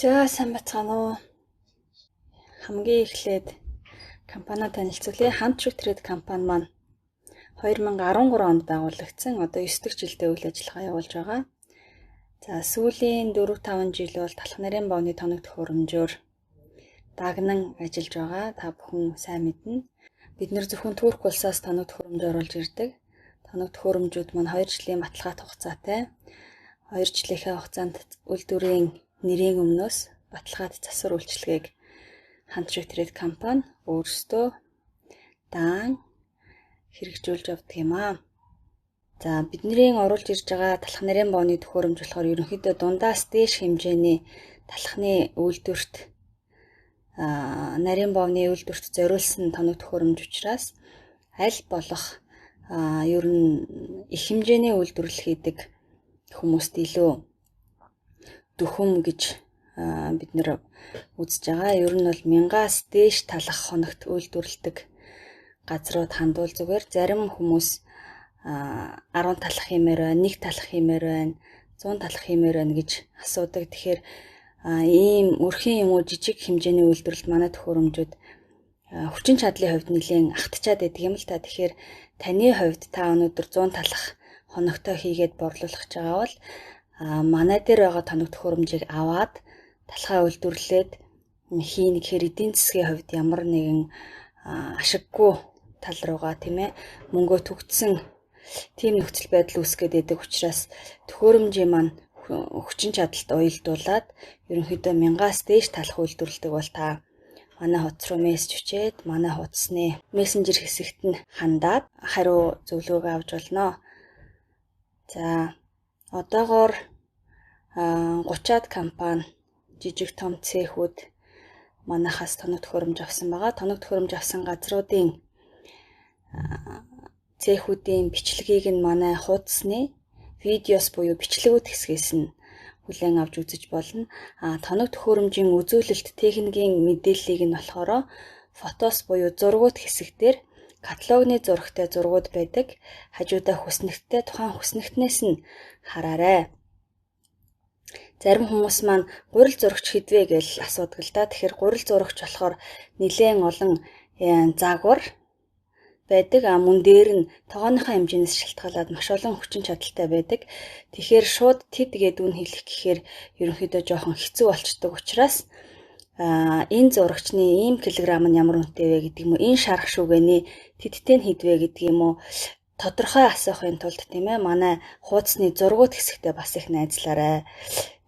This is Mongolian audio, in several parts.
За, сайн бацгаана уу. Хамгийн эхлээд компаниа танилцуулъя. Хамт Trade компани маань 2013 онд байгуулагдсан. Одоо 9 дахь жилдээ үйл ажиллагаа явуулж байгаа. За, сүүлийн 4-5 жил бол талх нарийн бовны тоног төхөөрөмжөөр дагнан ажиллаж байгаа. Та бүхэн сайн мэднэ. Бид нэр зөвхөн Турк улсаас тоног төхөөрөмж оруулж ирдэг. Тоног төхөөрөмжүүд маань 2 жилийн баталгаат хугацаатай. 2 жилийнхээ хугацаанд үйлдвэрийн нэрийн өмнөөс баталгаат засвар үйлчилгээг Хамт Trade компани өөрсдөө даан хэрэгжүүлж явдаг юм аа. За, бидний оруулж ирж байгаа талх нарийн бовны төхөөрөмж болохоор ерөнхийдөө дундаас дээш хэмжээний талхны үйлдвэрт нарийн бовны үйлдвэрт зориулсан тоног төхөөрөмж учраас аль болох ер нь их хэмжээний үйлдвэрлэл хийдэг хүмүүст илүү дөхөм гэж бид нэр үзэж байгаа. Ер нь бол 1000-аас дээш талах хоногт үйлдвэрлэдэг газрууд хандвал зүгээр. Зарим хүмүүс 10 талах хиймээр байна, 1 талах хиймээр байна, 100 талах хиймээр байна гэж асуудаг. Тэгэхээр ийм өрхийн юм уу жижиг хэмжээний үйлдвэрлэлд манай төхөөрөмжүүд хүчин чадлын хувьд нэлээд ахтчаад байдаг юм л та. Тэгэхээр таны хувьд та өнөөдөр 100 талах хоногтой хийгээд борлуулах гэж байгаа бол манай дээр байгаа тоног төхөөрөмжийг аваад талхаа үйлдвэрлээд хийнэ гэхээр эдийн засгийн хувьд ямар нэгэн ашиггүй тал руугаа, тийм ээ, мөнгөө түгтсэн тийм нөхцөл байдал үүсгээд байдаг учраас төхөөрөмжийн маань хүчин чадалд уялдуулаад ерөнхийдөө 1000-аас дээш талах үйлдвэрлэдэг бол та манай хуудас руу мессеж өчөөд манай хуудасны мессенжер хэсэгт нь хандаад хариу зөвлөгөөг авч болно. За, одоогоор 30-аад компани, жижиг том цехүүд манайхаас тоног төхөөрөмж авсан байгаа. Тоног төхөөрөмж авсан газруудын цехүүдийн бичлэгийг нь манай хуудасны видеос буюу бичлэгүүд хэсгээс нь хүлээн авч үзэж болно. Тоног төхөөрөмжийн үзүүлэлт техникийн мэдээллийг нь болохоор фотос буюу зургууд хэсэг дээр каталогны зурагтай зургууд байдаг. Хажуудаа хүснэгттэй, тухайн хүснэгтнээс нь хараарай. Зарим хүмүүс маань гурил зурагч хэдвэ гэж асуудаг л да. Тэгэхээр гурил зурагч болохоор нэлээн олон загвар байдаг. А мөн дээр нь тогооныхоо хэмжээнээс шалтгаалаад маш олон хүчин чадалтай байдаг. Тэгэхээр шууд тэд гээд үн хэлэх гэхээр ерөнхийдөө жоохон хэцүү болчдөг учраас энэ зурагчны ийм килограмм нь ямар үнэтэй вэ гэдэг юм уу, энэ шарах шүгэний тэдтэй нь хэдвэ гэдэг юм уу, тодорхой асуухын тулд, тийм ээ, манай хуудасны зургууд хэсэгтээ бас их найзлаарай.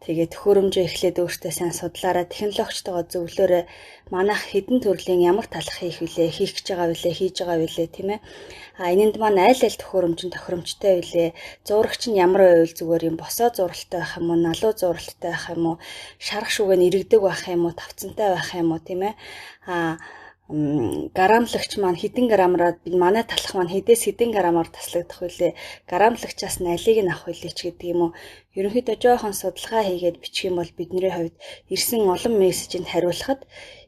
Тэгээд төхөөрөмжөө эхлээд өөртөө сайн судлаарай, технологичтойгоо зөвлөөрэй. Манайх хэдэн төрлийн ямар талах хийх вүлээ, хийх гэж байгаа вүлээ, хийж байгаа вүлээ, тийм ээ. А энэнд маань аль аль төхөөрөмж нь тохиромжтой вүлээ, зурагч нь ямар байвал зүгээр юм, босоо зуралтай байх юм уу, налуу зуралтай байх юм уу, шарах шүгэ нь иргэдэг байх юм уу, тавцантай байх юм уу, тийм ээ. А грамлагч маань хэдэн грамраад, манай талах маань хэдээс хэдэн грамаар таслагдах вүлээ, грамлагчаас нь алийг нь авах вүлээ ч гэдэг юм уу. Ерөнхийдөө жоохон судалгаа хийгээд бичих юм бол бидний хувьд ирсэн олон мессежинд хариулахад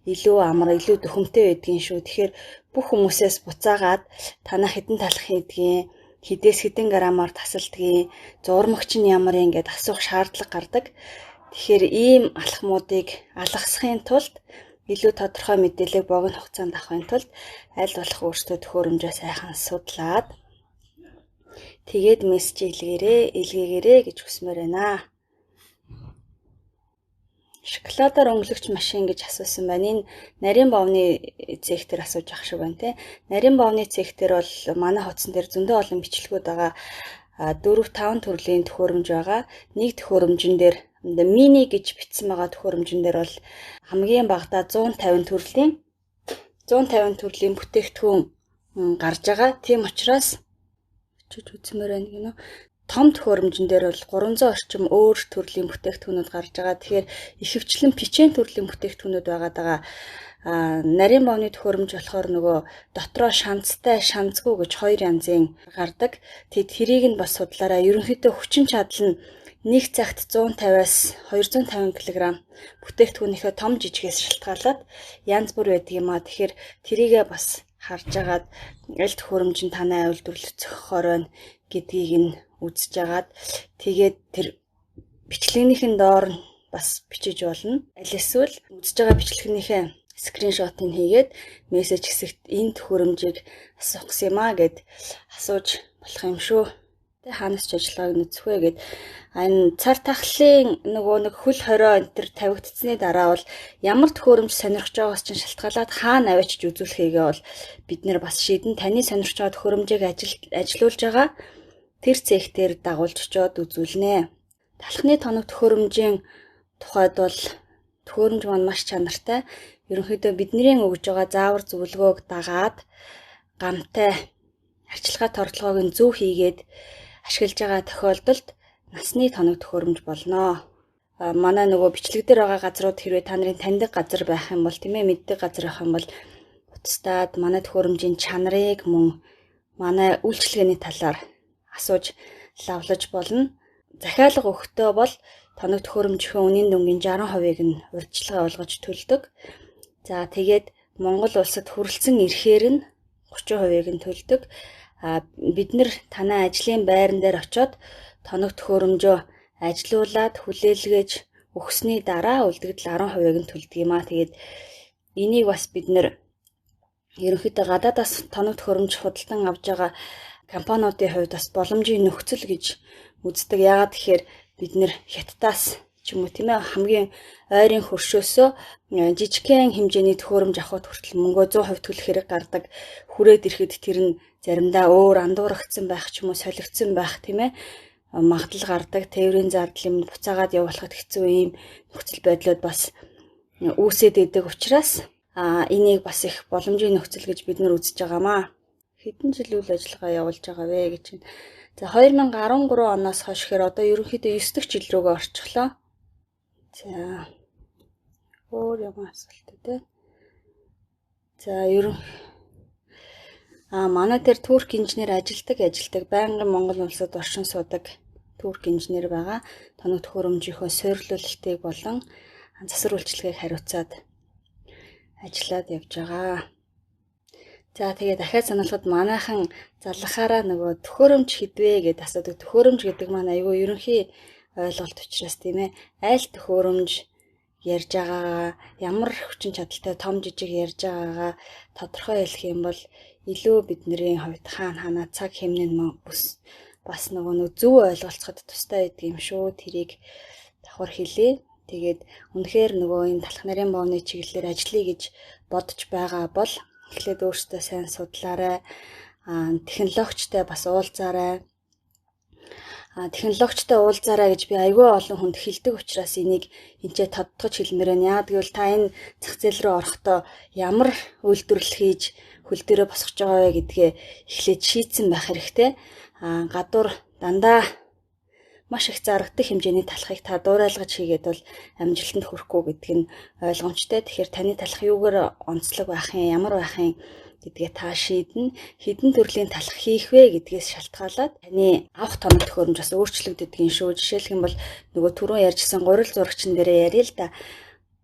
илүү амар, илүү дөхөмтэй байдгийн шүү. Тэгэхээр бүх хүмүүсээс буцаагаад танаа хэдэн талах хийдгийн, хэдээс хэдэн грамаар тасалдгийн, зурмагч нь ямар юм гээд асуух шаардлага гардаг. Тэгэхээр ийм алхмуудыг алгасахын тулд, илүү тодорхой мэдээллийг богино хугацаанд авахын тулд аль болох өөрсдөө төхөөрөмжөө сайхан судлаад тэгээд мессеж илгээгээрэй гэж хүсмээр байна. Шоколадаар өнгөлөгч машин гэж асуусан байна. Энэ нарийн бовны цех дээр асууж ах шиг байна те. Нарийн бовны цех дээр бол манай хуудсан дээр зөндөө олон бичлэгүүд байгаа. 4 5 төрлийн төхөөрөмж байгаа. Нэг төхөөрөмжөн дээр мини гэж бичсэн байгаа төхөөрөмжөн дээр бол хамгийн багадаа 150 төрлийн бүтээгдэхүүн гарч байгаа. Тийм учраас очиж үзмээр байна гинэ. Том төхөөрөмжөн дээр бол 300 орчим өөр төрлийн бүтээгдэхүүнүүд гарч байгаа. Тэгэхээр ихэвчлэн печень төрлийн бүтээгдэхүүнүүд байгаа даа. Нарийн бовны төхөөрөмж болохоор нөгөө дотроо шанцтай, шанцгүй гэж хоёр янзын гардаг. Тэд тэрийг нь бас судлаарай. Ерөнхийдөө хүчин чадал нь нэг цагт 150-аас 250 кг бүтээгдэхүүнийхээ том жижигээс шалтгаалаад янз бүр байдаг юм а. Тэгэхээр тэрийгээ бас харж агаад аль төхөөрөмж нь танай үйлдвэрлэлд зохихоор байна гэдгийг нь үзэж агаад тэгээд тэр бичлэгнийхэн доор бас бичиж болно. Аль эсвэл үзэж байгаа бичлэгнийхээ скриншотыг хийгээд мессеж хэсэгт энэ төхөөрөмжийг асуух гэсэн юм аа гэд асууж болох юм шүү. Тэ хаанаас ч ажиллагааг нь үзэх вэ гэд энэ цар тахлын нөгөө нэг хөл хорой энэ төр тавигдсаны дараа бол ямар төхөөрөмж сонирхож байгаас чинь шалтгаалаад хаана аваачиж үзүүлэхийгээ бол бид нэр бас шийдэн. Таны сонирхож байгаа төхөөрөмжийг ажилуулж байгаа тэр цех дээр дагуулж очиод үзүүлнэ. Талхны тоног төхөөрөмжийн тухайд бол төхөөрөмж маань маш чанартай. Ерөнхийдөө бидний өгж байгаа заавар зөвлөгөөг дагаад гамтай арчилгаа тордлогоог нь зөв хийгээд ашиглаж байгаа тохиолдолд насны тоног төхөөрөмж болно. Манай нөгөө бичлэг дээр байгаа газрууд хэрвээ та нарын таньдаг газар байх юм бол тийм ээ, мэддэг газар байх юм бол утастаад манай төхөөрөмжийн чанарыг мөн манай үйлчилгээний талаар асууж лавлаж болно. Захиалга өгөхдөө бол тоног төхөөрөмжийн үнийн дүнгийн 60%-ыг нь урьдчилгаа болгож төлдөг. За тэгээд Монгол улсад хүрэлцэн ирэхээр нь 30%-ыг нь төлдөг. Бид нэр танай ажлын байран дээр очиод тоног төхөөрөмжөө ажилуулад хүлээлгэж өгсөний дараа үлдэгдэл 10%-ыг нь төлдөг юм аа. Тэгээд энийг бас бид нэр ерөнхийдөө гадаадаас тоног төхөөрөмж худалдан авж байгаа компаниудын хувьд бас боломжийн нөхцөл гэж үздэг. Яагаад тэгэхээр бид нэр Хятадаас ч юм уу тийм ээ хамгийн ойрын хөршөөсөө жижигхэн хэмжээний төхөөрөмж авахд хүртэл мөнгөө 100% төлөх хэрэг гардаг. Хүрээд ирэхэд тэр нь заримдаа өөр андуурагдсан байх ч юм уу солигдсон байх тийм ээ магадлал гардаг. Тээврийн зардал юм буцаагаад явуулахад хэцүү ийм нөхцөл байдлууд бас үүсээд идэг учраас энийг бас их боломжийн нөхцөл гэж бид нар үзэж байгаамаа. Хэдэн жил үйл ажиллагаа явуулж байгаа вэ гэж байна. За 2013 оноос хойш гэхээр одоо ерөнхийдөө 9 дахь жил рүүгээ орчихлоо. За өөр юм асуулт үү? За ерөн манай дээр турк инженер ажилдаг байнгын Монгол улсад оршин суудаг турк инженер байгаа. Тоног төхөөрөмжийнхөө суйрлуулалтыг болон засвар үйлчилгээг хариуцаад ажиллаад явж байгаа. За тэгээ дахиад сануулхад манайхан заллахаараа нөгөө төхөөрөмж хэдвэ гэдээ асуудаг. Төхөөрөмж гэдэг маань айгүй ерөнхий ойлголт учраас тийм ээ. Айл төхөөрөмж ярьж байгаагаа, ямар хүчин чадалтай том жижиг ярьж байгаагаа тодорхой хэлэх юм бол илүү бидний хувьд хаана хаана цаг хэмнэн бүс бас нөгөө нэг зөв ойлголцоход тустай байдаг юм шүү. Тэрийг давхар хэлье. Тэгээд үнэхээр нөгөө энэ талх нарын бовны чиглэлээр ажиллая гэж бодож байгаа бол эхлээд өөртөө сайн судлаарай. Технологичтой бас уулзаарай. Технологичтой уулзаарай гэж би айгүй олон хүнд хэлдэг учраас энийг энчээ тодтогч хэлмээр байна. Яагаад гэвэл та энэ зах зээл рүү орохдоо ямар үйлдвэрлэл хийж хөл дээрээ босгож байгаа вэ гэдгээ эхлээд шийдсэн байх хэрэгтэй. Гадуур дандаа маш их зарагдах хэмжээний талхыг та дуурайлгаж хийгээд бол амжилтанд хүрэхгүй гэдг нь ойлгомжтой. Тэгэхээр таны талх юугаар онцлог байх юм, ямар байх юм гэдгээ та шийднэ. Хэдэн төрлийн талх хийх вэ гэдгээс шалтгаалаад таны авах тоног төхөөрөмж бас өөрчлөгддөг юм шүү. Жишээлх юм бол нөгөө түрүүн ярьжсэн гурил зурагчин дээрээ ярья л да.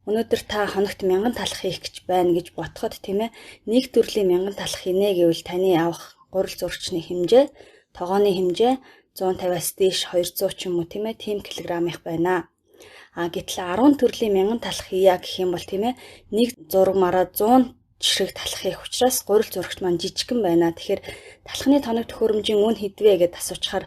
Өнөөдөр та хоногт 1000 талх хийх гэж байна гэж бодоход тийм ээ, нэг төрлийн 1000 талх хийнэ гэвэл таны авах гурил зурагчны хэмжээ, тогооны хэмжээ 150-аас дээш 200 ч юм уу тийм ээ, тийм килограмм их байна. Гэтэл 10 төрлийн 1000 талх хийя гэх юм бол тийм ээ, нэг зураг мараа 100 ширхэг талх хийх учраас гурил зурагч маань жижигхэн байна. Тэгэхээр талхны тоног төхөөрөмжийн үн хэдвэ гэдээ асуучхаар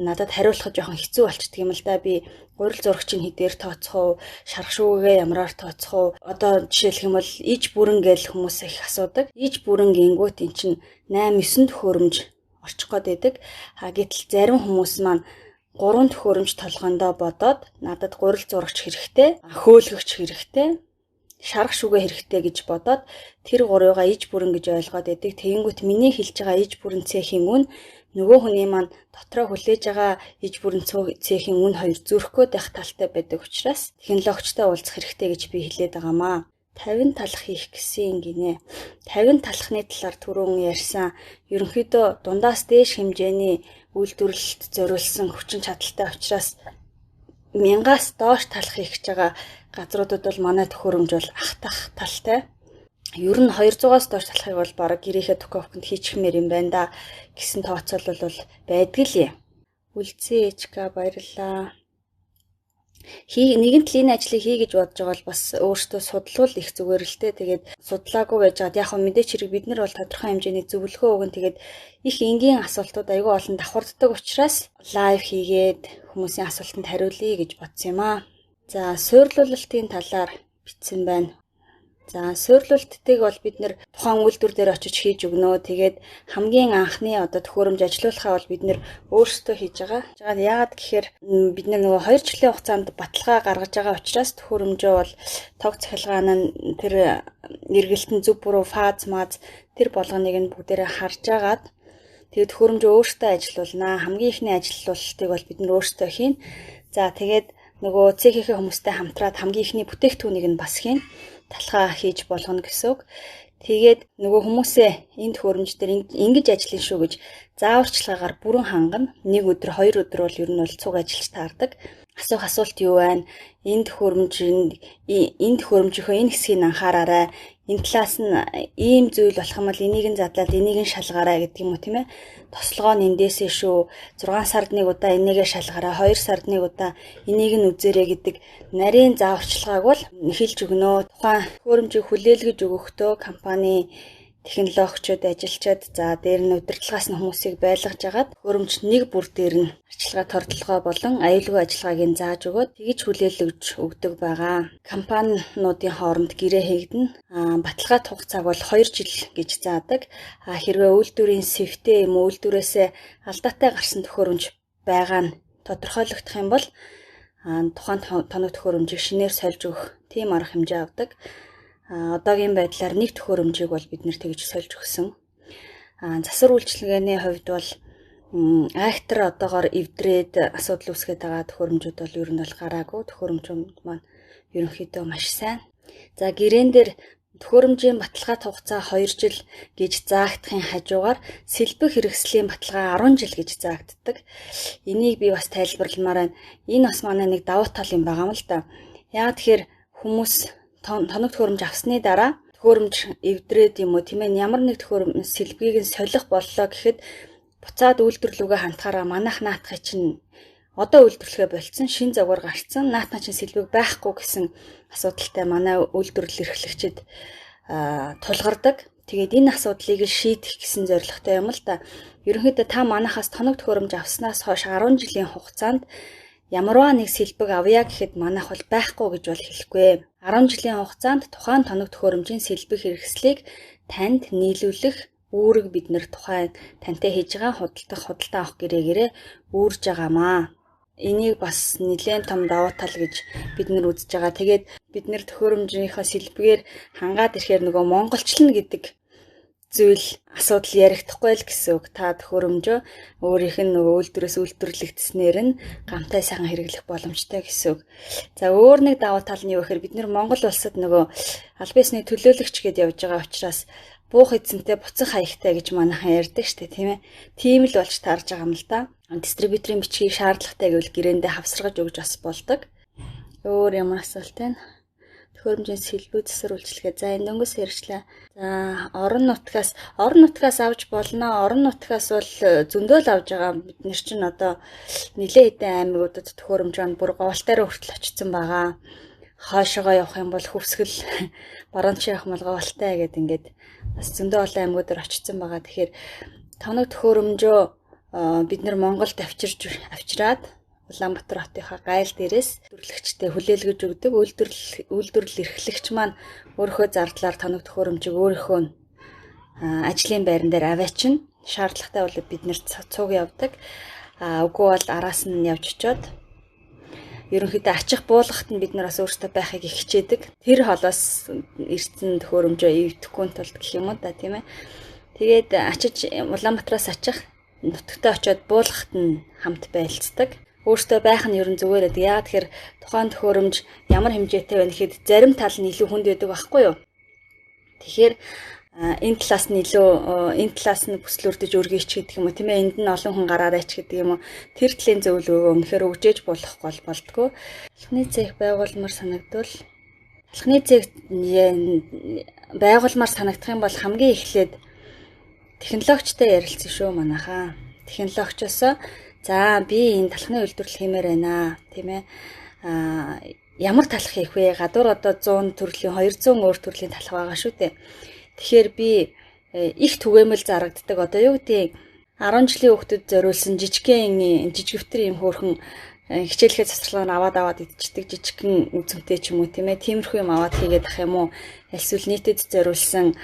надад хариулахад жоохон хэцүү болчдөг юм л да. Би гурил зурагчийг хэдээр тооцох уу, шарх шүүгээ ямараар тооцох уу? Одоо жишээлх юм бол иж бүрэн гэж хүмүүс их асуудаг. Иж бүрэн гингүүт эн чинь 8 9 төхөөрөмж орчих гээд байдаг. Гэтэл зарим хүмүүс маань 3 төхөөрөмж толгоондоо бодоод надад гурил зурагч хэрэгтэй, хөөлгөгч хэрэгтэй, шарх шүгэ хэрэгтэй гэж бодоод тэр гурвыгаа иж бүрэн гэж ойлгоод байдаг. Тэгэнгүүт миний хэлж байгаа иж бүрэн цехийн үн нөгөө хүний маань дотроо хүлээж байгаа иж бүрэн цехийн үн хоёр зөрөх гээд байх талтай байдаг учраас технологичтой уулзах хэрэгтэй гэж би хэлээд байгаамаа. 50 талх хийх гэсэн гинэ. 50 талхны талаар түрүүн ярьсан. Ерөнхийдөө дундаас дээш хэмжээний үйлдвэрлэлд зориулсан хүчин чадалтай учраас 1000-аас доош талх хийх гэж байгаа газруудад бол манай төхөөрөмж бол ахтах талтай. Ер нь 200-аас доош талхыг бол бараг гэрийнхээ төхөөрөмжөнд хийчихмээр юм байна да гэсэн тооцоолол бол байдаг л юм. Үлцэн ЭЧК баярлалаа. Нэгэн тал энэ ажлыг хий гэж бодож байгаа бол бас өөртөө судлуул их зүгээр л дээ. Тэгээд судлаагүй байж байгаад яг хөө мэдээч хэрэг бид нар бол тодорхой хэмжээний зөвлөгөө өгөн, тэгээд их энгийн асуултууд айгүй олон давхарддаг учраас live хийгээд хүмүүсийн асуултанд хариулъя гэж бодсон юм аа. За, суйрлуулалтын талаар бичсэн байна. За, суйрлуулалтыг бол бид нэр тухайн үйлдвэр дээр очиж хийж өгнө. Тэгээд хамгийн анхны одоо төхөөрөмж ажилуулахаа бол бид нэр өөрсдөө хийж байгаа. Яагаад гэхээр бид нэр нөгөө 2 жилийн хугацаанд баталгаа гаргаж байгаа учраас төхөөрөмжөө бол тог цахилгаан нь тэр эргэлтэн зөв буруу фаз маз тэр болгоныг нь бүгдээрээ харж агаад тэгээд төхөөрөмжөө өөрсдөө ажилуулнаа. Хамгийн эхний ажилуулалтыг бол бид нэр өөрсдөө хийнэ. За, тэгээд нөгөө цэхийнхээ хүмүүстэй хамтраад хамгийн эхний бүтээгдэхүүнийг нь бас хийнэ. Талхаа хийж болгоно гэсэн үг. Тэгээд нөгөө хүмүүсээ энэ төхөөрөмж дээр ингэж ажиллана шүү гэж зааварчилгаагаар бүрэн хангана. Нэг өдөр, 2 өдөр бол ер нь бол цуг ажиллаж таардаг. Асуух асуулт юу байна? Энэ төхөөрөмж энэ төхөөрөмжийнхөө энэ хэсгийг анхаараарай. Энэ талаас нь ийм зүйл болох юм бол энийг нь задлаад энийг нь шалгаарай гэдэг юм уу, тийм ээ. Тослогоо нь эндээсээ шүү. 6 сард нэг удаа энийгээ шалгаарай. 2 сард нэг удаа энийг нь үзээрэй гэдэг нарийн зааварчилгааг бол хэлж өгнө. Тухайн төхөөрөмжийг хүлээлгэж өгөхдөө компани технологичид ажиллачаад, за дээр нь удирдлагаас нь хүмүүсийг байлгаж агаад төхөөрөмж нэг бүр дээр нь арчилгаа, тордлогоо болон аюулгүй ажиллагааг нь зааж өгөөд тэгж хүлээлгэж өгдөг байгаа. Компаниудын хооронд гэрээ хийгдэнэ. Баталгаа хугацааг бол 2 жил гэж заадаг. Хэрвээ үйлдвэрийн сэвтэй юм үйлдвэрээсээ алдаатай гарсан төхөөрөмж байгаа нь тодорхойлогдох юм бол тухайн тоног төхөөрөмжийг шинээр сольж өгөх тийм арга хэмжээ авдаг. Одоогийн байдлаар нэг төхөөрөмжийг бол бид нэр тэгж сольж өгсөн. Засвар үйлчилгээний хувьд бол актер одоогоор эвдрээд асуудал үүсгээд байгаа төхөөрөмжүүд бол ер нь бол гараагүй. Төхөөрөмж маань ерөнхийдөө маш сайн. За, гэрээн дээр төхөөрөмжийн баталгаа хугацаа 2 жил гэж заагдахын хажуугаар сэлбэг хэрэгслийн баталгаа 10 жил гэж заагддаг. Энийг би бас тайлбарламаар байна. Энэ бас манай нэг давуу тал юм байгаа юм л да. Яг тэгэхээр хүмүүс тоног төхөөрөмж авсны дараа төхөөрөмж эвдрээд юм уу, тийм ээ, ямар нэг төхөөрөмж сэлбэгийг нь солих боллоо гэхэд буцаад үйлдвэрлүүгээ хандхаараа манайх наатахыг чинь одоо үйлдвэрлэхээ болцсон, шин загвар гарцсан, наатна чинь сэлбэг байхгүй гэсэн асуудалтай манай үйлдвэрлэл эрхлэгчид тулгардаг. Тэгээд энэ асуудлыг шийдэх гэсэн зорилготой юм л да. Ерөнхийдөө та манайхаас тоног төхөөрөмж авснаас хойш 10 жилийн хугацаанд ямарваа нэг сэлбэг авъя гэхэд манайх бол байхгүй гэж бол хэлэхгүй. 10 жилийн хугацаанд тухайн тоног төхөөрөмжийн сэлбэг хэрэгслийг танд нийлүүлэх үүрэг бид нэр тухайн тантай хийж байгаа худалдаа авах гэрээгээрээ үүрж байгаамаа. Энийг бас нэлээд том давуу тал гэж бид нар үзэж байгаа. Тэгээд бид нэр төхөөрөмжийнхөө сэлбэгээр хангаад ирэхээр нөгөө монголчлно гэдэг зүйл асуудал ярихдахгүй л гэсэн үг. Та төхөөрөмжөө өөрийнх нь нөгөө үйлдвэрээс үйлдвэрлэгдснээр нь гамтай сайхан хэрэглэх боломжтой гэсэн үг. За, өөр нэг давуу тал нь юу гэхээр бид нэр Монгол улсад нөгөө аль биесний төлөөлөгч гэдээ явж байгаа учраас буух эзэнтэй буцах хаягтай гэж манайхан ярьдаг штэ, тийм ээ. Тийм л болж таарж байгаа юм л да. Дистрибьюторын бичгийг шаардлагатай гэвэл гэрээндээ хавсаргаж өгж бас болдог. Өөр ямар асуулт байна? Төхөөрөмжийн сэлбэг засвар үйлчилгээ. За, энэ дөнгөс ярьчлаа. За, орон нутгаас авч болно. Орон нутгаас бол зөндөө л авж байгаа. Бид нар чинь одоо нэлээд хэдэн аймагуудад төхөөрөмж маань бүр говьлтайраа хүртэл очсон байгаа. Хойшоогоо явах юм бол хөвсгөл, баруун чи явах юм бол говьлтай гэдэг ингээд бас зөндөө олон аймагуудаар очсон байгаа. Тэгэхээр тоног төхөөрөмжөө бид нар Монголд авчираад Улаанбаатар хотынхаа гайл дээрээс үйлдвэрлэгчтэй хүлээлгэж өгдөг. Үйлдвэрлэл эрхлэгч маань өөрийнхөө зардлаар тоног төхөөрөмжийг өөрийнхөө ажлын байран дээр аваачин. Шаардлагатай бол бид нэр цуг явдаг. Үгүй бол араас нь явж очиод ерөнхийдөө ачих буулгахт нь бид нар бас өөрсдөө байхыг их хичээдэг. Тэр холоос ирсэн төхөөрөмжөө эвдэхгүй тулд гэх юм уу да, тийм ээ. Тэгээд ачиж Улаанбаатараас ачих нутагтаа очиод буулгахт нь хамт байлцдаг. Өөртөө байх нь ер нь зүгээр байдаг. Яагаад тэгэхээр тухайн төхөөрөмж ямар хэмжээтэй байна гэхэд зарим тал нь илүү хүнд байдаг байхгүй юу? Тэгэхээр энэ талаас нь илүү энэ талаас нь бүслүрдэж өргөйч гэдэг юм уу, тийм ээ, энд нь олон хүн гараарайч гэдэг юм уу. Тэр талын зөвлөгөө үнэхээр өгжээж болохгүй бол болдгоо. Талхны цех байгуулмаар санагдвал талхны цех байгуулмаар санагдах юм бол хамгийн эхлээд технологичтой ярилцсан шүү манайхаа. Технологичоос за би энэ талхны үйлдвэрлэл хиймээр байна, тийм ээ. Ямар талах хийх вэ? Гадуур одоо 100 төрлийн 200 өөр төрлийн талах байгаа шүү дээ. Тэгэхээр би их түгээмэл зарагддаг. Одоо юу гэдгийг 10 жилийн хүүхдэд зориулсан жижигхэн жижигвтер юм хөөрхөн хичээлгээ цацралгаар аваад идчихдэг жижигхэн үзэмтэй ч юм уу тийм ээ. Тиймэрхүү юм аваад хийгээд ах юм уу? Эсвэл нийтэд зориулсан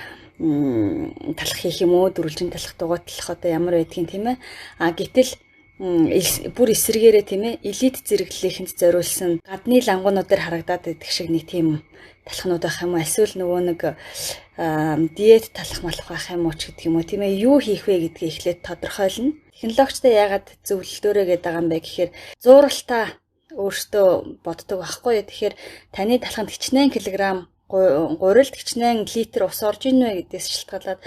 талах хийх юм уу? Дөрвөлжин талах, дугуй талах одоо ямар байдгийг тийм ээ. А гэтэл бүр эсрэгээрээ тийм ээ элит зэрэглэлийнхэнд зориулсан гадны лангуунууд дээр харагдаад байдаг шиг нэг тийм талхнууд байх юм уу? Эсвэл нөгөө нэг диет талах малах байх юм уу ч гэдэг юм уу тийм ээ. Юу хийх вэ гэдгийг эхлээд тодорхойлно. Технологичтой яагаад зөвлөлдөөрэй гэдэг байгаа юм бэ гэхээр зууралтаа өөртөө боддог байхгүй юу. Тэгэхээр таны талханд хичнээн килограмм гурилд хичнээн литр ус орж ийн вэ гэдгээс шалтгаалаад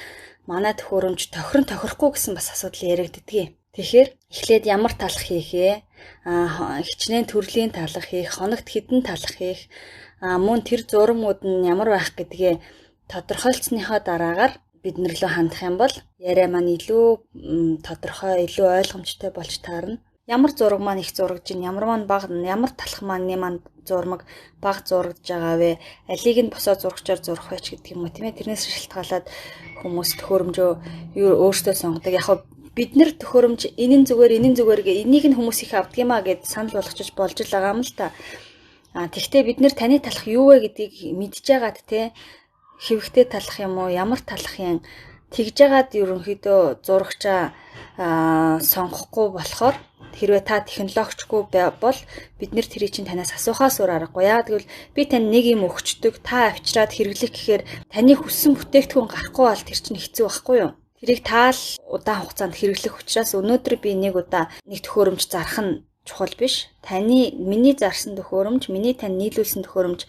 манай төхөөрөмж тохирон тохирохгүй гэсэн бас асуудал яригддаг. Тэгэхээр эхлээд ямар талах хийх вэ? Хичнээн төрлийн талах хийх, хоногт хэдэн талах хийх, мөн тэр зурмууд нь ямар байх гэдгээ тодорхойлцсныхоо дараагаар бид нар лөө хандах юм бол яриа маань илүү тодорхой, илүү ойлгомжтой болж таарна. Ямар зураг маань их зурагдж байна, ямар маань бага, ямар талах маань зурмаг бага зурагдж байгаа вэ? Алийг нь босоо зурагчаар зурах вэ ч гэдэг юм уу тийм ээ. Тэрнээс шалтгаалаад хүмүүс төхөөрөмжөө өөрсдөө сонгодог. Яг бид нэр төхөөрөмж энэ нь зүгээр, энэ нь зүгээр гэ энийг нь хүмүүс их авдаг юм а гэд санал болгочих болж л байгаа юм л та. Тэгвэл бид нэр таны талах юу вэ гэдгийг мэдж байгаад те хэвхтэй талах юм уу, ямар талах юм тэгж жагаад ерөнхийдөө зурагчаа сонгохгүй болохоор хэрвээ та технологичгүй бол бид нэр тэрийг чинь танаас асуухаас өөр аргагүй. Яа гэвэл би тань нэг юм өгчдөг, та авчираад хэрэглэх гэхээр таны хүссэн бүтээгдэхүүн гарахгүй бол тэр чинь хэцүү байхгүй юу? Тэрийг таал удаан хугацаанд хэрэглэх учраас өнөөдөр би нэг удаа нэг төхөөрөмж зарах нь чухал биш. Таны миний зарсан төхөөрөмж, миний тань нийлүүлсэн төхөөрөмж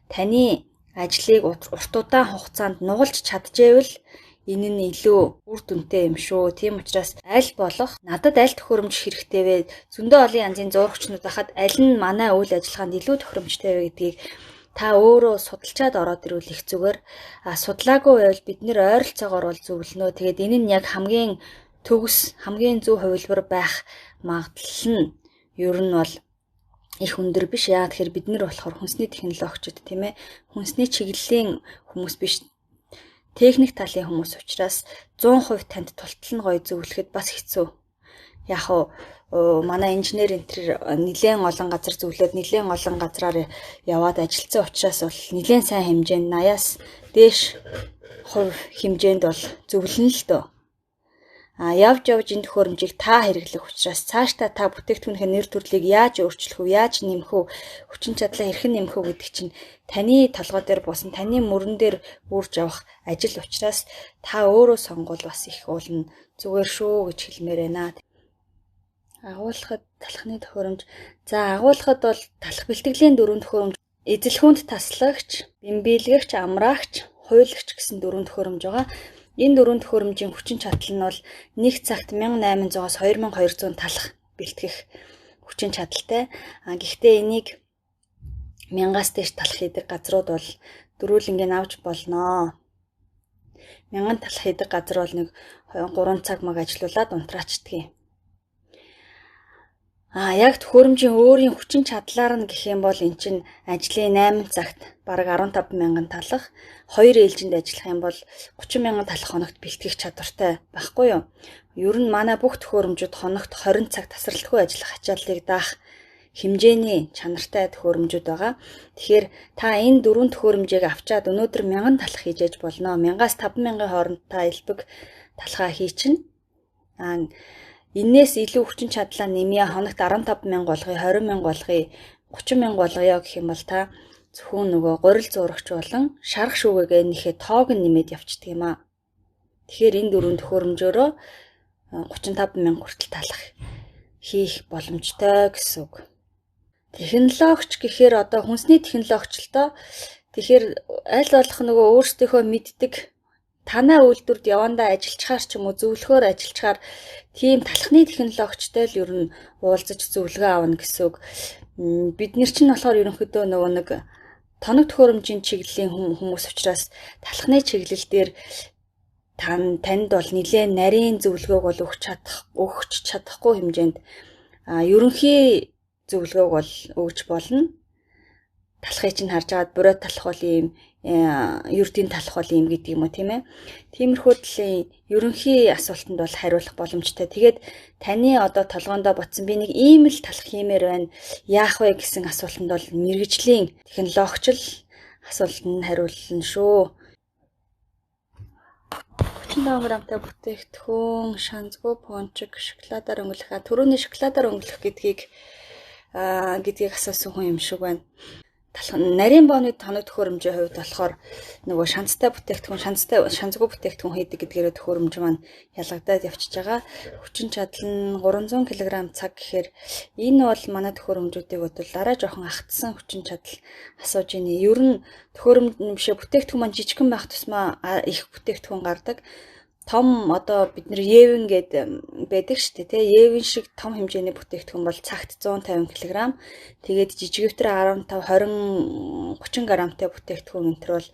таны ажлыг урт удаан хугацаанд нугалж чаджээвэл энэ нь илүү үр дүнтэй юм шүү. Тийм учраас аль болох надад аль төхөөрөмж хэрэгтэй вэ? Зөндөө олон янзын зурагчнууд байхад аль нь манай үйл ажиллагаанд илүү төхөөрөмжтэй вэ гэдгийг та өөрөө судалчаад ороод ирвэл их зүгээр. Судлаагүй байвал бид нэр ойролцоогоор бол зөвлөнө. Тэгээд энэ нь яг хамгийн төгс, хамгийн зөв хувилбар байх магадлал нь ер нь бол их өндөр биш. Яа тэгэхээр бид нэр болохоор хүнсний технологичид тийм ээ. Хүнсний чиглэлийн хүмүүс биш. Техник талын хүмүүс учраас 100% танд тултал нь гоё зөвлөхөд бас хэцүү. Яг уу манай инженер энэ төр нэлээд олон газар зөвлөөд нэлээд олон газраар яваад ажилласан учраас бол нэлээд сайн хэмжээнд 80-аас дээш хувь хэмжээнд бол зөвлөнө л дөө. Явж явж энэ төхөөрөмжийг та хэрэглэх учраас цаашдаа та бүтээгдэхүүнийхээ нэр төрлийг яаж өөрчлөх вэ, яаж нэмэх үү, хүчин чадлаа хэрхэн нэмэх үү гэдэг чинь таны толгой дээр буусан, таны мөрөн дээр үүрж явах ажил учраас та өөрөө сонгуул бас их уулна зүгээр шүү гэж хэлмээр байна. Агуулхад талхны төхөөрөмж. За агуулхад бол талх бэлтгэлийн дөрвөн төхөөрөмж, эзэлхүүнд таслагч, бэмбийлгэгч, амраагч, хуйлагч гэсэн дөрвөн төхөөрөмж байгаа. Энэ дөрвөн төхөөрөмжийн хүчин чадал нь бол нэг цагт 1800-аас 2200 талх бэлтгэх хүчин чадалтай. Гэхдээ энийг 1000-аас дээш талх хийдэг газрууд бол дөрвөлнгийг авч болноо. 1000 талх хийдэг газар бол нэг 3 цаг маг ажилуулад унтраачдаг юм. Яг төхөөрөмжийн өөрийн хүчин чадлаар нь гэх юм бол эн чинь ажлын 8 цагт бараг 15,000 талах, 2 ээлжинд ажиллах юм бол 30,000 талах хоногт бэлтгэх чадвартай байхгүй юу? Ер нь манай бүх төхөөрөмжүүд хоногт 20 цаг тасралтгүй ажиллах ачааллыг даах хэмжээний чанартай төхөөрөмжүүд байгаа. Тэгэхээр та энэ дөрвөн төхөөрөмжийг авчаад өнөөдөр 1000 талах хийж яж болно. 1000-аас 5000-ын хооронд та элбэг талхаа хийчихнэ. Энээс илүү хүчин чадлаа нэмье, хоногт 15,000 болгоё, 20,000 болгоё, 30,000 болгоё гэх юм бол та зөвхөн нөгөө гурил зурагч болон шарах шүүгээгээ нэхэ тоог нь нэмээд явчихдаг юм аа. Тэгэхээр энэ дөрвөн төхөөрөмжөөрөө 35,000 хүртэл талах хийх боломжтой гэсэн үг. Технологич гэхээр одоо хүнсний технологич л доо. Тэгэхээр аль болох нөгөө өөрсдийнхөө мэддэг танай үйлдвэрт явандаа ажиллachаар ч юм уу зөвлөхөөр ажиллachаар тийм талхны технологичтой л ер нь уулзаж зөвлөгөө авна гэсэн үг. Бид нар чинь болохоор ерөнхийдөө нөгөө нэг тоног төхөөрөмжийн чиглэлийн хүмүүс учраас талхны чиглэл дээр танд бол нэлээд нарийн зөвлөгөөг бол өгч чадахгүй хэмжээнд ерөнхий зөвлөгөөг бол өгч болно. Талхыг чинь харж агаад буриот талах бол ийм, ердийн талах бол ийм гэдэг юм уу, тийм ээ. Тиймэрхүү төрлийн ерөнхий асуултанд бол хариулах боломжтой. Тэгээд таны одоо толгоондоо ботсон би нэг ийм л талах хиймээр байна. Яах вэ гэсэн асуултанд бол мэргэжлийн технологич л асуултанд хариулна шүү. 35 грамтай бүтээгдэхүүн, шанзгүй пончик, шоколадаар өнгөлөх. Түрүүний шоколадаар өнгөлөх гэдгийг асуусан хүн юм шиг байна. Нарийн бооны тоног төхөөрөмжийн хувьд болохоор нөгөө шанцтай бүтээгдэхүүн, шанцгүй бүтээгдэхүүн хийдэг гэдгээрээ төхөөрөмж маань ялгагдаад явчихж байгаа. Хүчин чадал нь 300 кг цаг гэхээр энэ бол манай төхөөрөмжүүдийг бодвол арай жоохон ахтсан хүчин чадал асууж ийнэ. Ер нь төхөөрөмж бишээ бүтээгдэхүүн маань жижигхэн байх тусмаа их бүтээгдэхүүн гардаг. Том одоо бид нэр Евен гээд байдаг шүү дээ, тий. Евен шиг том хэмжээний бүтээгдэхүүн бол цагт 150 кг. Тэгээд жижигвтер 15, 20, 30 грамтай бүтээгдэхүүн энэ төр бол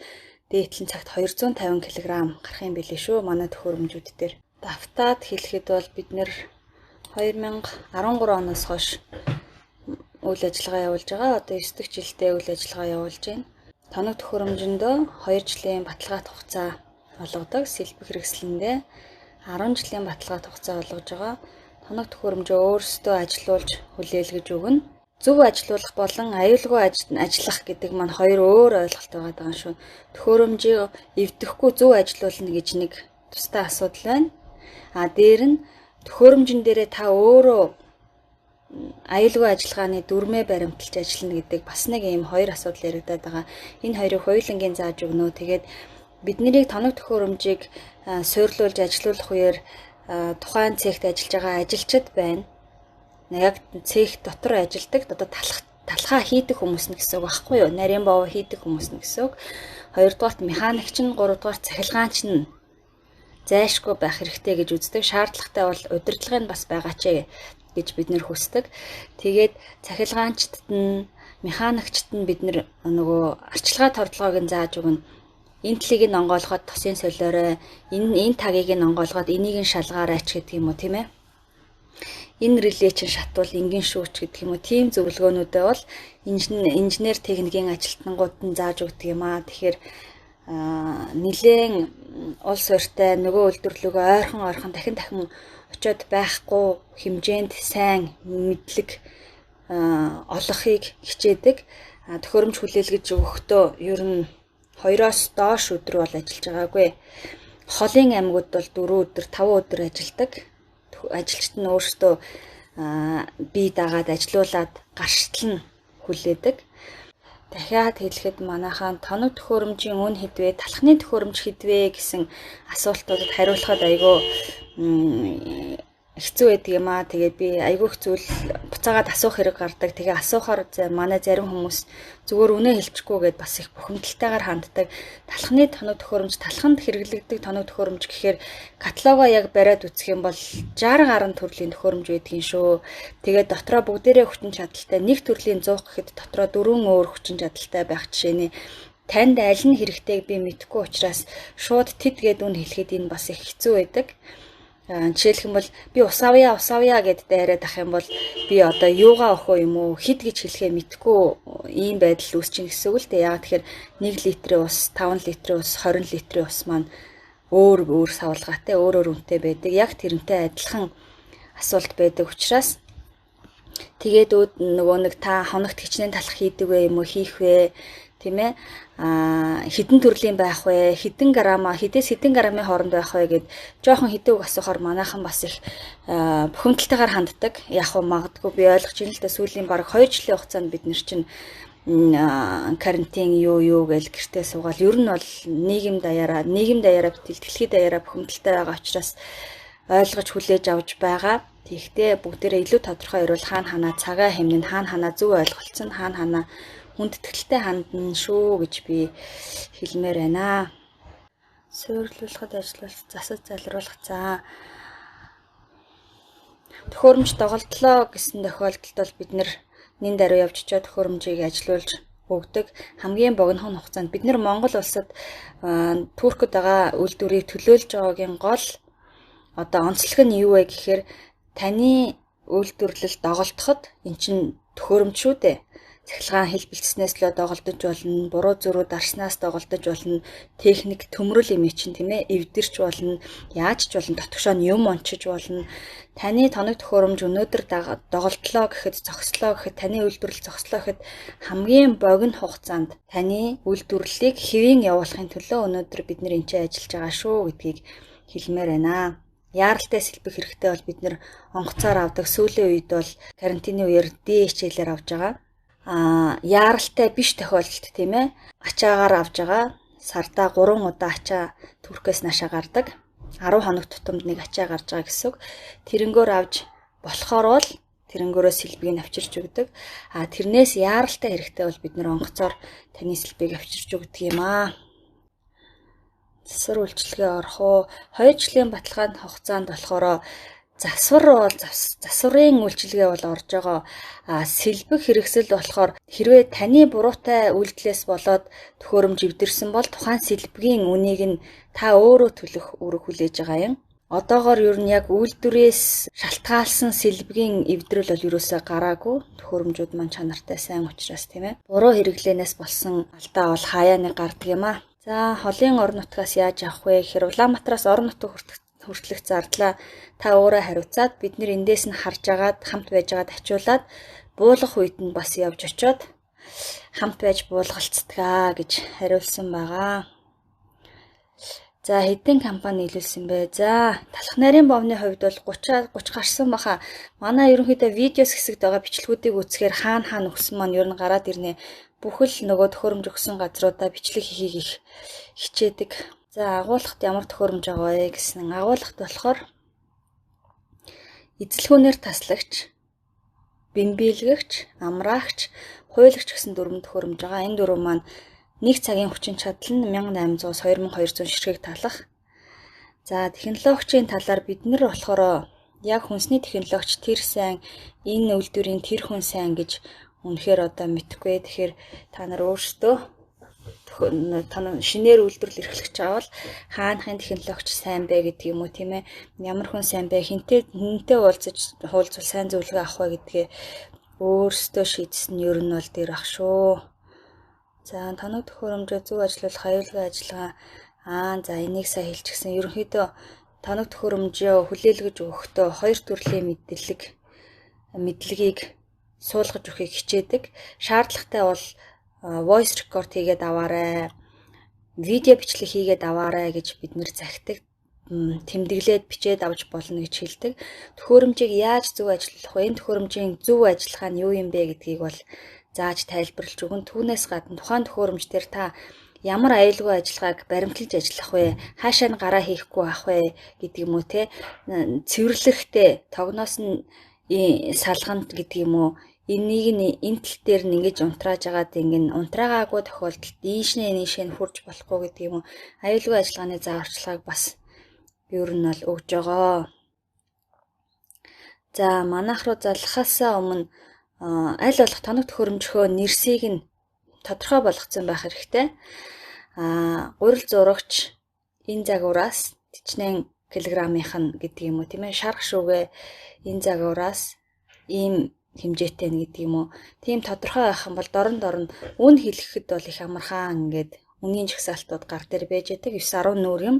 дээдлэн цагт 250 кг гарах юм билээ шүү манай төхөөрөмжүүд дээр. Давтаад хэлэхэд бол бид нэр 2013 оноос хойш үйл ажиллагаа явуулж байгаа. Одоо 9 дахь жилдээ үйл ажиллагаа явуулж байна. Тоног төхөөрөмжөндөө 2 жилийн баталгаат хугацаа олгодог. Сэлбэг хэрэгслэндээ 10 жилийн баталгаат хугацаа олгож байгаа. Тоног төхөөрөмжөө өөрсдөө ажилуулж хүлээлгэж өгнө. Зөв ажилуулах болон аюулгүй ажиллах гэдэг маань хоёр өөр ойлголт байгаа даа шүү. Төхөөрөмжийг эвдэхгүй зөв ажилуулна гэж нэг тустай асуудал байна. А дээр нь төхөөрөмжн дээрээ та өөрөө аюулгүй ажиллагааны дүрмээ баримталж ажиллана гэдэг бас нэг ийм хоёр асуудал яригадаад байгаа. Энэ хоёрыг хоёулангийн зааж өгнө. Тэгээд бид нарыг тоног төхөөрөмжийг суйрлуулж ажилуулах үеэр тухайн цехт ажиллаж байгаа ажилчид байна. Яг цех дотор ажилладаг, одоо талхаа хийдэг хүмүүс нь гэсэн үг байхгүй юу? Нарийн боо хийдэг хүмүүс нь гэсэн үг. Хоёрдугаарт механикч нь, гуравдугаарт цахилгаанч нь зайшгүй байх хэрэгтэй гэж үздэг. Шаардлагатай бол удирдлага нь бас байгаа ч гэж бид нэр хүсдэг. Тэгээд цахилгаанчдад нь, механикчд нь бид нэр нөгөө арчилгаа тордлогоог нь зааж өгнө. Энэ талыг нь онгоолгоод тосын солиорой, энэ тагийг нь онгоолгоод энийг нь шалгаарай ч гэдэг юм уу, тийм ээ. Энэ реле чинь шатвал энгийн шүүч гэдэг юм уу. Тийм зөвлөгөөнүүдээ бол инженер техникийн ажилтнууд нь зааж өгдөг юм аа. Тэгэхээр нэлээн улс урьтай нөгөө үйлдвэрлэлөөгөө ойрхон дахин дахин очиод байхгүй хэмжээнд сайн мэдлэг олохыг хичээдэг. Төхөөрөмж хүлээлгэж өгөхдөө ер нь 2-оос доош өдөр бол ажиллаж байгаагүй. Холын аймагуд бол 4 өдөр, 5 өдөр ажилладаг. Ажилчид нь өөрсдөө бие дагаад ажилуулад гарштал нь хүлээдэг. Дахиад хэлэхэд манайхаа тоног төхөөрөмжийн үн хэдвэ, талхны төхөөрөмж хэдвэ гэсэн асуултуудад хариулахад айгүй хэцүү байдаг юм аа. Тэгээд би айгүй хэцүү буцаагаад асуух хэрэг гардаг. Тэгээ асуухаар манай зарим хүмүүс зүгээр үнэ хэлчихгүй гэдээ бас их бухимдалтайгаар ханддаг. Талхны тоног төхөөрөмж, талханд хэрэглэгддэг тоног төхөөрөмж гэхээр каталогоо яг бариад үзэх юм бол 60 гаруй төрлийн төхөөрөмж байдгийн шүү. Тэгээд дотроо бүгдээрээ хүчин чадалтай нэг төрлийн 100 гэхэд дотроо 4 өөр хүчин чадалтай байх жишээний танд аль нь хэрэгтэйг би мэдэхгүй учраас шууд тэд гээд үн хэлэхэд энэ бас их хэцүү байдаг. Жишээлх юм бол би ус авъя гэд дайраад ах юм бол би одоо юугаа өхөө юм уу хэд гэж хэлэхээ мэдэхгүй ийм байдал үүсчин гэсэн үг л дээ. Яг тэгэхээр 1 литрийн ус, 5 литрийн ус, 20 литрийн ус маань өөр өөр савлгаатай, өөр өөр үнэтэй байдаг. Яг тэрнтэй адилхан асуулт байдаг учраас тэгээд нөгөө нэг та хоногт хичнээн талах хийдэг вэ юм уу хийх вэ? Тийм ээ. Хэдэн төрлийн байх вэ? Хэдэн грамма, хэдээс хэдэн грамын хооронд байх вэ гэд жоохон хэдэн үг асуухаар манайхан бас их бухимдалтайгаар ханддаг. Яг хөө магадгүй би ойлгож байна л да. Сүүлийн бараг 2 жилийн хугацаанд бид нар чинь карантин юу гээл гэртээ суугаал ер нь бол нийгэм даяараа битэл дэлхийд даяараа бухимдалтай байгаа учраас ойлгож хүлээж авч байгаа. Тэгэхдээ бүгдээрээ илүү тодорхой ирвэл хаана ханаа цагаа хэмнэн, хаана ханаа зөв ойлголцсон, хаана ханаа хүндэтгэлтэй хандна шүү гэж би хэлмээр байна. Суйрлуулахад ажиллуулах, засаж залруулах. За төхөөрөмж доголдлоо гэсэн тохиолдолд бол бид нэр нэн даруй явж очиод төхөөрөмжийг ажилуулж өгдөг. Хамгийн богинохон хугацаанд бид нэр Монгол улсад Туркд байгаа үйлдвэрийг төлөөлж байгаагийн гол одоо онцлог нь юу вэ гэхээр таны үйлдвэрлэл доголдоход эн чинь төхөөрөмж шүү дээ. Цахилгаан хэлбэлцснээс л доголдож болно, буруу зөрүү дарснаас доголдож болно, техник төмрөл юм чинь тийм ээ, эвдэрч болно, яаж ч болно, дотгошоо нь юм ончиж болно. Таны тоног төхөөрөмж өнөөдөр доголдлоо гэхэд, зогслоо гэхэд, таны үйлдвэрлэл зогслоо гэхэд хамгийн богино хугацаанд таны үйлдвэрлэлийг хэвийн явуулахын төлөө өнөөдөр бид нэр энэ ч ажиллаж байгаа шүү гэдгийг хэлмээр байна. Яаралтай сэлбэх хэрэгтэй бол бид нэр онгоцоор авдаг. Сүүлийн үед бол карантины үеэр DHL-ээр авж байгаа. Яаралтай биш тохиолдолд тийм ээ, ачаагаар авж байгаа. Сардаа 3 удаа ачаа Туркээс наашаа гардаг. 10 хоног тутамд нэг ачаа гарч байгаа гэсэн үг. Тэрнгөөр авч болохоор бол тэрнгөөрөө сэлбэгийг авчирч өгдөг. А тэрнээс яаралтай хэрэгтэй бол бид нэр онгоцоор таны сэлбэгийг авчирч өгдөг юм аа. Засвар үйлчилгээ орох уу? 2 жилийн баталгааны хугацаанд болохоор засвар бол засварын үйлчилгээ бол орж байгаа. А сэлбэг хэрэгсэл болохоор хэрвээ таны буруутай үйлдэлээс болоод төхөөрөмж эвдэрсэн бол тухайн сэлбэгийн үнийг нь та өөрөө төлөх үүрэг хүлээж байгаа юм. Одоогоор ер нь яг үйлдвэрээс шалтгаалсан сэлбэгийн эвдрэл бол ерөөсөө гараагүй. Төхөөрөмжүүд маань чанартай сайн учраас тийм ээ. Буруу хэрэглээнээс болсон алдаа бол хаяа нэг гардаг юм аа. За, холын орон нутгаас яаж авах вэ гэхээр Улаанбаатараас орон нутаг хүртэлх зардлаа та өөрөө хариуцаад бид нэр эндээс нь харж агаад хамт байж байгаад ачуулаад буулгах үед нь бас явж очиод хамт байж буулгалцдаг гэж хариулсан байгаа. За, хэдэн компани нийлүүлсэн бэ? За, талх нарийн бовны хувьд бол 30 гарсан баха. Манай ерөнхийдөө видеос хэсэгт байгаа бичлэгүүдийг үзэхээр хаана хаана өгсөн маань ер нь гараад ирнэ. Бүхэл нөгөө төхөөрөмж өгсөн газруудаа бичлэг хийхийг их хичээдэг. За, агуулгад ямар төхөөрөмж байгаа вэ гэсэн. Агуулгад болохоор эзэлхүүнээр таслагч, бэмбийлгэгч, амраагч, хуйлагч гэсэн дөрвөн төхөөрөмж байгаа. Энэ дөрвөн маань нэг цагийн хүчин чадал нь 1800-аас 2200 ширхэг талах. За, технологичийн талаар бид нар болохоор яг хүнсний технологич тэр сайн, энэ үйлдвэрийн тэр хүн сайн гэж үнэхээр одоо мэдэхгүй. Тэгэхээр та нар өөрсдөө шинээр үйлдвэрлэл эрхлэж байгаа бол хаанахын технологич сайн бэ гэдэг юм уу тийм ээ. Ямар хүн сайн бэ, хинтээ уулзаж хуулцвал сайн зөвлөгөө авах вэ гэдгээ өөрсдөө шийдсэн нь ер нь бол дээр ах шүү. За, тоног төхөөрөмжөө зөв ажиллуулах аюулгүй ажиллагаа. За, энийг сайн хэлчихсэн. Ерөнхийдөө тоног төхөөрөмжөө хүлээлгэж өгөхдөө хоёр төрлийн мэдлэгийг суулгаж өгөхийг хичээдэг. Шаардлагатай бол voice record хийгээд аваарай, видео бичлэг хийгээд аваарай гэж бид нэр захидаг. Тэмдэглээд бичээд авч болно гэж хэлдэг. Төхөөрөмжийг яаж зөв ажиллах вэ? Энэ төхөөрөмжийн зөв ажиллагаа нь юу юм бэ гэдгийг бол зааж тайлбарлаж өгөн. Түүнээс гадна тухайн төхөөрөмж дээр та ямар аюулгүй ажиллагааг баримталж ажиллах вэ? Хаашаа нь гараа хийхгүй байх вэ гэдэг юм уу те. Цэвэрлэхтэй тогноос нь салганд гэдэг юм уу? Энийг нь энэ тал дээр нь ингэж унтрааж агаад ингэн унтраагаагүй тохиолдолд ийшнээ нийшээ нь хурж болохгүй гэдэг юм уу? Аюулгүй ажиллагааны зааварчилгааг бас ер нь бол өгж байгаа. За, манайх руу залхаасаа өмнө аль болох тоног төхөөрөмжхөө нэрсийг нь тодорхой болгоцсон байх хэрэгтэй. Гурил зурагч энэ загвараас 40 килограммынх нь гэдэг юм уу тийм ээ. Шарх шүүгээ энэ загвараас ийм хэмжээтэй нь гэдэг юм уу. Тийм тодорхой байх юм бол дорн дорн үн хэлэхэд бол их амархан ингээд үнийн жагсаалтууд гар дээр байж байдаг. 9.10 нүүр юм.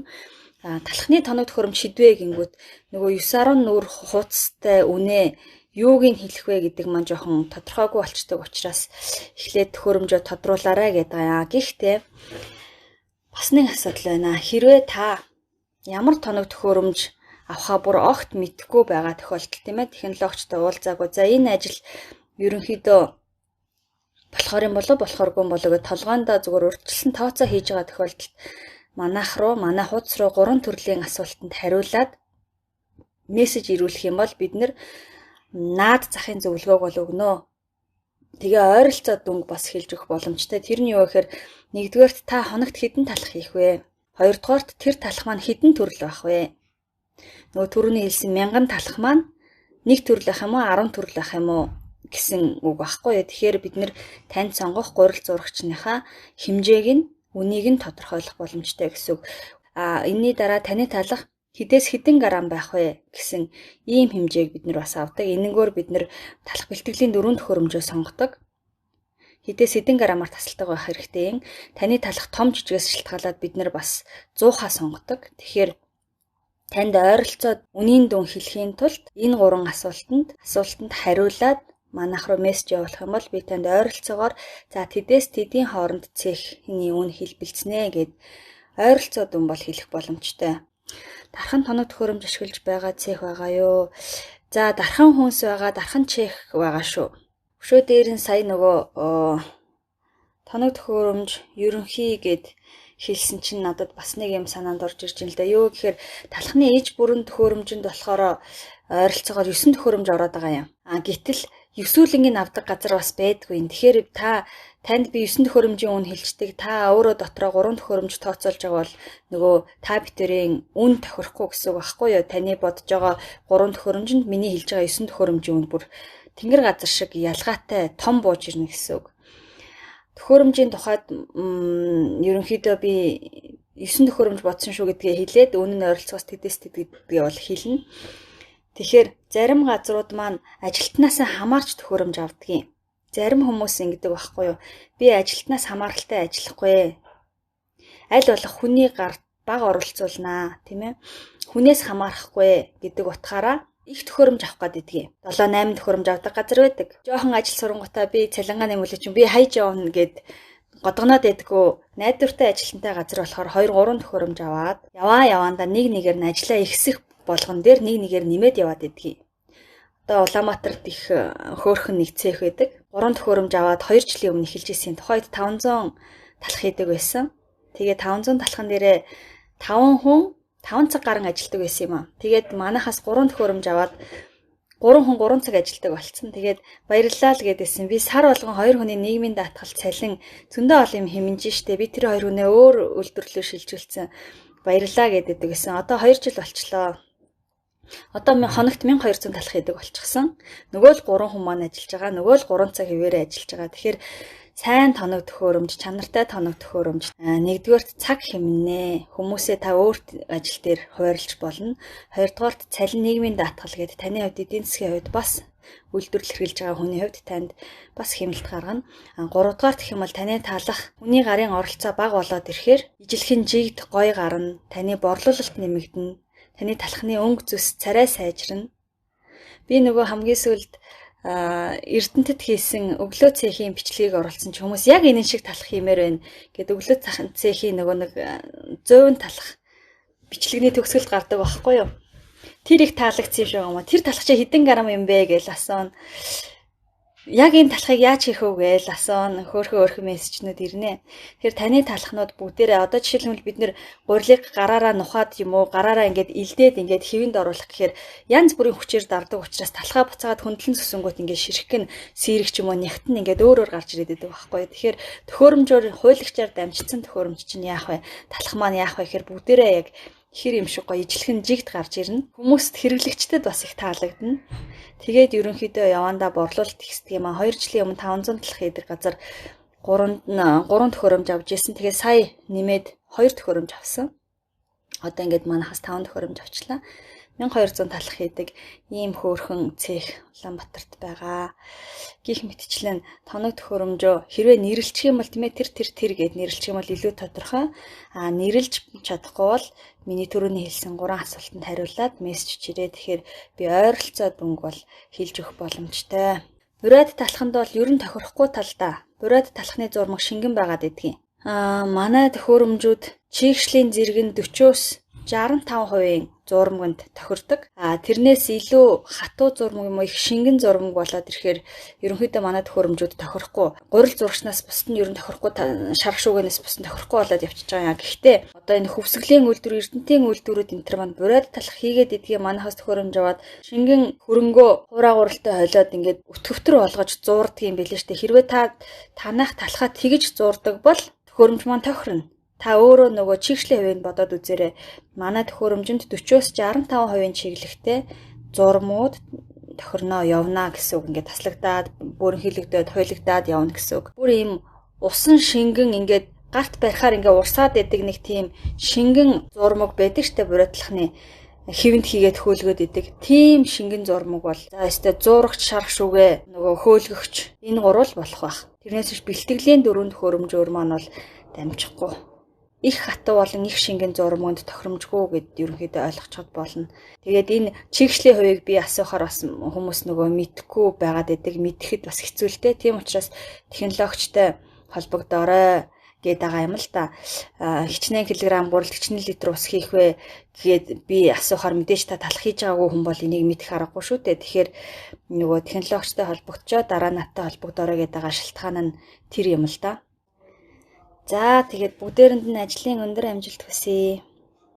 Талхны тоног төхөөрөмж шидвэ гингүүт нөгөө 9.10 нүүр хууцтай үнэ юуг нь хэлэх вэ гэдэг маань жоохон тодорхойгүй болчдөг учраас эхлээд төхөөрөмжөө тодруулаарай гэдэг аа. Гэхдээ бас нэг асуудал байна. Хэрвээ та ямар тоног төхөөрөмж авахаа бүр огт мэдэхгүй байгаа тохиолдолд тийм ээ, технологичтой уулзаагүй. За, энэ ажил ерөнхийдөө болохоор юм болов болохооргүй юм болов гэж толгоондоо зүгээр урьдчилсан тооцоо хийж байгаа тохиолдолд манайх руу, манай хуудас руу 3 төрлийн асуултанд хариулаад мессеж ирүүлэх юм бол бид нэр наад захын зөвлөгөөг бол өгнө. Тэгээ ойролцоо дүнг бас хэлж өгөх боломжтой. Тэр нь юу гэхээр нэгдүгээрт та хоногт хэдэн талх хийх вэ? Хоёрдугаарт тэр талх маань хэдэн төрөл байх вэ? Нөгөө түрүүний хэлсэн 1000 талх маань нэг төрөл байх юм уу, 10 төрөл байх юм уу гэсэн үг байхгүй юу? Тэгэхээр бид нэр танд сонгох гурил зурагчныхаа хэмжээг нь, үнийг нь тодорхойлох боломжтой гэсэн үг. А энэний дараа таны талах Хідээс хэдэн грамм байх вэ гэсэн ийм хэмжээг бид нар бас авдаг. Энэнгээр бид нар талах бэлтгэлийн 4 төхөөрөмжөө сонгодог. Хідээс хэдэн граммаар тасалдаг байх хэрэгтэй юм. Таны талах том жижигээс шалтгаалаад бид нар бас 100-аа сонгодог. Тэгэхээр танд ойролцоо үнийн дүн хэлэхийн тулд энэ 3 асуултанд хариулаад манайх руу мессеж явуулах юм бол би танд ойролцоогоор за тэдээс тэдийн хооронд цехний үн хэлбэлцнэ гэд ойролцоо дүн бол хэлэх боломжтой. Дархан тоног төхөөрөмж ашиглаж байгаа цех байгаа юу? За дархан хүнс байгаа, дархан чех байгаа шүү. Өшөө дээр нь сая нөгөө тоног төхөөрөмж ерөнхий гэд хэлсэн чинь надад бас нэг юм санаанд орж ирж байна л да. Юу гэхээр талхны иж бүрэн төхөөрөмжөнд болохоор ойролцоогоор 9 төхөөрөмж ороод байгаа юм. А гэтэл 9-үүлэнгийн авдаг газар бас байдгүй. Тэгэхээр танд би 9 төхөөрөмжийн үн хэлждэг. Та өөрөө дотроо 3 төхөөрөмж тооцоолж байгаа бол нөгөө та битэрийн үн тохирохгүй гэсэн үг байхгүй юу? Таны бодож байгаа 3 төхөөрөмжөнд миний хэлж байгаа 9 төхөөрөмжийн үн бүр тэнгэр газар шиг ялгаатай том бууж ирнэ гэсэн үг. Төхөөрөмжийн тухайд ерөнхийдөө би 9 төхөөрөмж бодсон шүү гэдгээ хэлээд үнэн нь ойролцоогоос тэдэс тэд гэдгээ бол хэлнэ. Тэгэхээр зарим газрууд маань ажилтнаас хамаарч төхөөрөмж авдаг юм. Зарим хүмүүс ингэдэг байхгүй юу? Би ажилтнаас хамааралтай ажиллахгүй. Аль болох хүний гар бага оролцуулнаа, тийм ээ. Хүнээс хамаарахгүй гэдэг утгаараа их төхөөрөмж авах гээд идэгий. 7 8 төхөөрөмж авдаг газар байдаг. Жохон ажил сурангуудаа би цалингаа нэмүүлээ чинь би хайж явна гэд годгоноод байдаггүй. Найдвартай ажилтнтай газар болохоор 2 3 төхөөрөмж аваад яваандаа нэг нэгээр нь ажиллаа ихсэх болгон дээр нэг нэгээр нэмээд яваад идэгий. Одоо Улаанбаатарт их хөөрхөн нэг цех байдаг. 3 төхөөрөмж аваад 2 жилийн өмнө эхэлж исэн. Тухайд 500 талх хийдэг байсан. Тэгээ 500 талхан дээрээ 5 хүн 5 цаг гарan ажилладаг байсан юм аа. Тэгээд манайхаас 3 төхөөрөмж аваад 3 хүн 3 цаг ажилладаг болцсон. Тэгээд баярлалаа л гэдээсэн. Би сар болгон 2 хүний нийгмийн даатгал цалин зөндөө олон юм хэмнэж штэ. Би тэр 2 хүнээ өөр үйлдвэрлэлөө шилжүүлсэн. Баярлалаа гэдэг гэсэн. Одоо 2 жил болчлоо. Одоо хоногт 1200 талх хийдэг болчихсон. Нөгөө л 3 хүн маань ажиллаж байгаа. Нөгөө л 3 цаг хэвээрээ ажиллаж байгаа. Тэгэхээр сайн тоног төхөөрөмж, чанартай тоног төхөөрөмж. Нэгдүгээрт цаг хэмнэ. Хүмүүсээ та өөрт ажил дээр хуваарлж болно. Хоёрдугаарт цалин нийгмийн даатгал гэдэг таны хувьд эдийн засгийн хувьд бас үйлдвэрлэл хэрэглэж байгаа хүний хувьд танд бас хэмнэлт гаргана. Гуравдугаарт гэх юм бол таны талах хүний гарын оролцоо бага болоод ирэхээр ижилхэн жигд гой гарна. Таны борлуулалт нэмэгдэнэ. Таны талхны өнгө зүс царай сайжирна. Би нөгөө хамгийн сүүлд Эрдэнэтэд хийсэн өглөө цехийн бичлэгийг оруулсан чи хүмүүс яг энэ шиг талах хиймээр байна гэд өглөө цехийн нөгөө нэг 100 талах бичлэгний төгсгөлд гардаг байхгүй юу? Тэр их таалагдсан юм шиг юм аа. Тэр талах чи хэдэн грамм юм бэ гэж асууна. Яг энэ талхыг яаж хийх вэ гэж асууна. Хөөхөн өөрхөн мессежнүүд ирнэ. Тэгэхээр таны талхнууд бүгдээрээ одоо жишээлбэл бид нэр гурилыг гараараа нухаад юм уу, гараараа ингээд илдээд ингээд хэвэнд оруулах гэхээр янз бүрийн хүчээр дардаг учраас талхаа буцаагаад хөндлөн сүсэнгүүт ингээд ширхэг нь сэрэг ч юм уу нягт нь ингээд өөр өөр гарч ирээд байдаг байхгүй. Тэгэхээр төхөөрөмжөөр хуулагчаар дамжчихсан төхөөрөмж чинь яах вэ? Талх маань яах вэ гэхээр бүгдээрээ яг хэр юм шиг гоё ижилхэн жигд гарч ирнэ. Хүмүүст хэрэглэгчдэд бас их таалагдана. Тэгээд ерөнхийдөө явандаа борлуулалт ихсдэг юм аа. 2 жилийн өмнө 500 талх хийдэг газар 3 төхөөрөмж авч ирсэн. Тэгээд сая нэмээд 2 төхөөрөмж авсан. Одоо ингээд манайхаас 5 төхөөрөмж авчлаа. 1200 талх хийдэг ийм хөөрхөн цех Улаанбаатарт байгаа. Гэх мэтчлэн тоног төхөөрөмжөө хэрвээ нэрлэх юм бол тийм ээ тэр гэд нэрлэх юм бол илүү тодорхой. А нэрлж чадахгүй бол миний түрүүний хэлсэн 3 асуултанд хариулаад мессеж чирээ. Тэгэхээр би ойролцоо дүнг бол хэлж өгөх боломжтой. Бурайд талханд бол ер нь тохирохгүй талдаа. Бурайд талхны зурмаг шингэн байгаад идэгин. А манай төхөөрөмжүүд чийгшлийн зэрэг нь 40-оос 65% зурмагт тохирдог. А тэрнээс илүү хатуу зурмаг юм уу их шингэн зурмаг болоод ирэхээр ерөнхийдөө манай төхөөрөмжүүд тохирохгүй. Гурил зурагчнаас бусд нь ер нь тохирохгүй, шарх шүүгэнээс бусд нь тохирохгүй болоод явчихж байгаа юм. Гэхдээ одоо энэ хөвсгөлийн үйлдвэр, Эрдэнэтийн үйлдвэрүүд энэ төр маань бурайд талах хийгээд идгийг манайхаас төхөөрөмж аваад шингэн хөрөнгөө хураа гуралтай хойлоод ингээд өтгөвтөр болгож зуурдаг юм билээ штэ. Хэрвээ та танах талхаа тэгж зуурдаг бол төхөөрөмж маань тохирно. Та өөрөө нөгөө чигшлийн хувийг бодоод үзээрэй. Манай төхөөрөмжөнд 40-оос 65% чиглэхтэй зурмууд тохирноо явна гэсэн үг. Ингээд таслагдаад, бүрэнхийлэгдээд, хуйлагдаад явна гэсэн үг. Бүр ийм усан шингэн ингээд гарт барихаар ингээд урсаад идэг нэг тийм шингэн зурмаг байдаг штэ бурайдлахны. хэвэнд хийгээд хөөлгөөд идэг. Тийм шингэн зурмаг бол за өстой зуурагч, шарах шүгэ, нөгөө хөөлгөгч энэ гурвал болох байх. Тэрнээс биш бэлтгэлийн дөрөв төхөөрөмжөөр маань бол дамжихгүй. Их хатуу болон их шингэн зурмагт тохиромжгүй гэд ерөнхийдөө ойлгочиход болно. Тэгээд энэ чигшлийн хувийг би асуухаар бас хүмүүс нөгөө мэдхгүй байгаад идэг. Мэдэхэд бас хэцүү л дээ. Тийм учраас технологичтой холбогдоорой гээд байгаа юм л да. Хичнээн килограмм гурил хичнээн литр ус хийх вэ гээд би асуухаар мэдээж та талах хийж байгаагүй хүн бол энийг мэдэх аргагүй шүү дээ. Тэгэхээр нөгөө технологичтой холбогдчоо дараа надтай холбогдоорой гэдэг байгаа шалтгаан нь тэр юм л да. За тэгээд бүгдээрэнд нь ажлын өндөр амжилт хүсье.